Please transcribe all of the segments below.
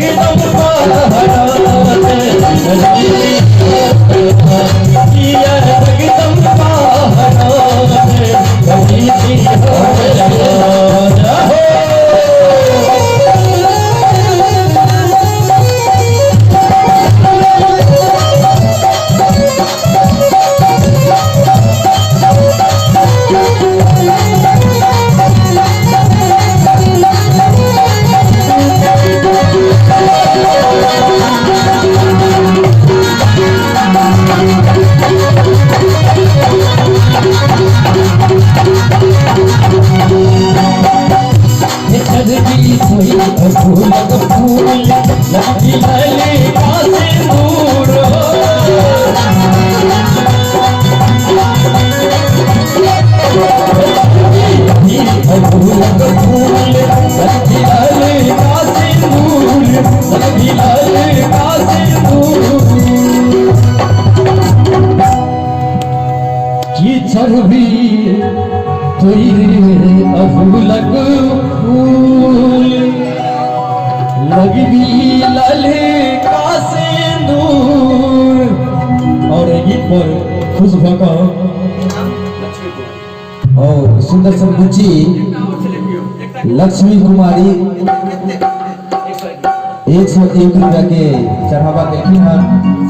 जगदम्बा किया जगदम्बा अफूलक फूल लगबी लाल का सिंदूर। और गीत पर खुश भऽ कऽ और सुंदर सन बुच्ची लक्ष्मी कुमारी 101 रुपया के चढ़ावा देलखिन हन।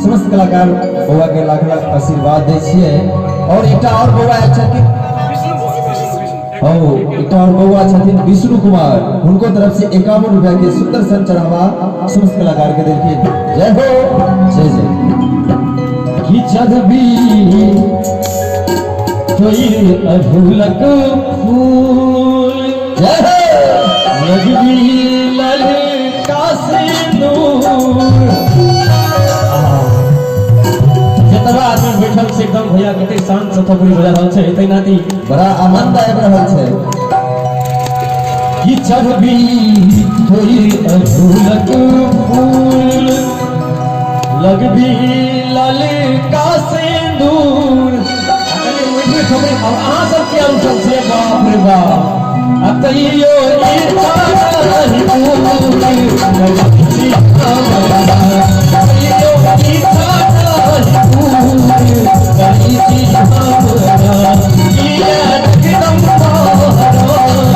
समस्त कलाकार बौआ के लाख लाख आशीर्वाद दै छियै। और एकटा और बौआ आयल छथिन, और एकटा और बौआ छथिन विष्णु कुमार, हुनको तरफ से 51 रुपया के सुंदर सन चढ़ावा समस्त कलाकार के देलखिन। जय हो, जय जय। की चढ़बी अढ़ूलक फूल जय हो, लगबी लाल का सिंदूर। जतबा आदमी बैठल छै एकदम भैया कते शांत से थपड़ी बजा रहल छै, तैना ती बड़ा आनंद आबि रहल छै। की चढ़बी अढ़ूलक फूल लगबी लाल का सिंदूर। और अहाँ सब के उठल छै, बाप रे बाप। आ तैयो इच्छा नहीं पूरी, तैयो इच्छा नहीं पूरी, करी हमरा किया जगदम्बा करी हमरा।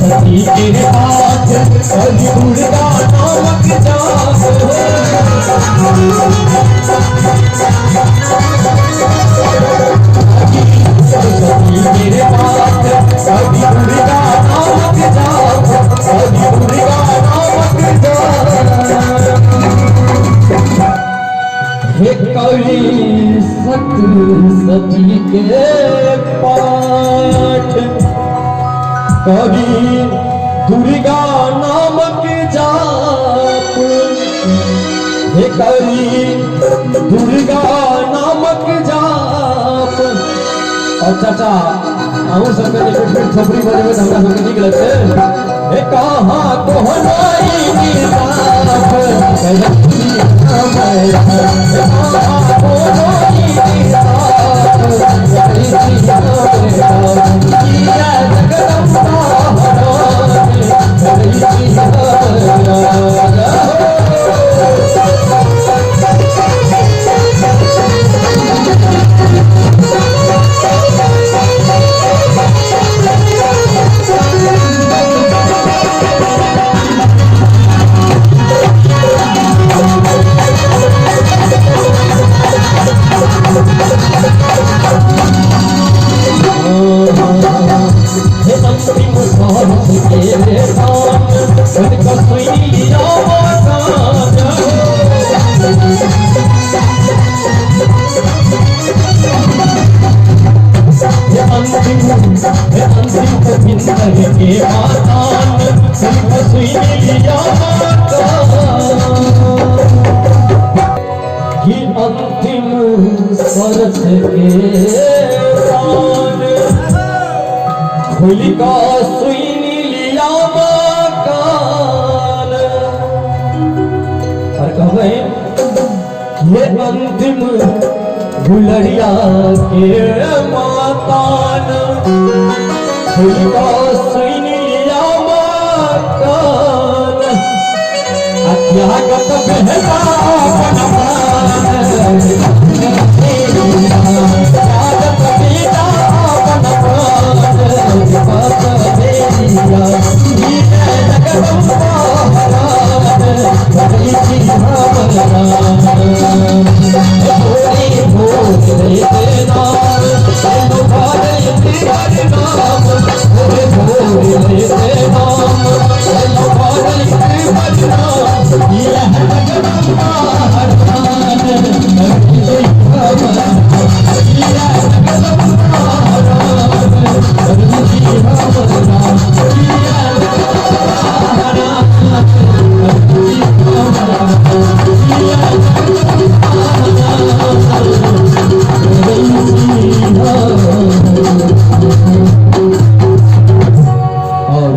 सती के पाठ कवि दुर्गा नामक जाप। सती के पाठ कवि दुर्गा नामक जाप, कवि दुर्गा नामक जाप। हे कवि सत सती के पाठ कवि दुर्गा नामक जाप। हे कवि दुर्गा नामक जाप। और चाचा अहूँ सबके जे मिठ मिठ थोपड़ी बजेबै तऽ हमरा सबके नीक लगतै। हे कहाँ कोहनाई निसाफ, कहाँ कोहनाई निसाफ, किया जगदम्बा अंतिम हे अंतिम गोविंदर के मातान सुन सुन लिया कि अंतिम सरस के तान खुल का सुन लिया कान और कहबै ये अंतिम गुलरिया के मातान खुल का सुन लिया कान अत्यागत बेहता अपन प्राण त्यागत बेटा अपन प्राण पत बेरिया जगदम्बा हरान बदली हम राम भोरे भोर लेते नाम चलो भारत हर नाम भोरे भोर लेते नाम चलो भारत हर नाम यह जगदम्बा हरान बदली हम यह जगदम्बा हरान बदली हम राम यह और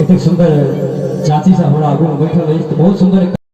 एतेक सुंदर चाची सब हमरा आगू में बैठल अछि तऽ बहुत सुंदर।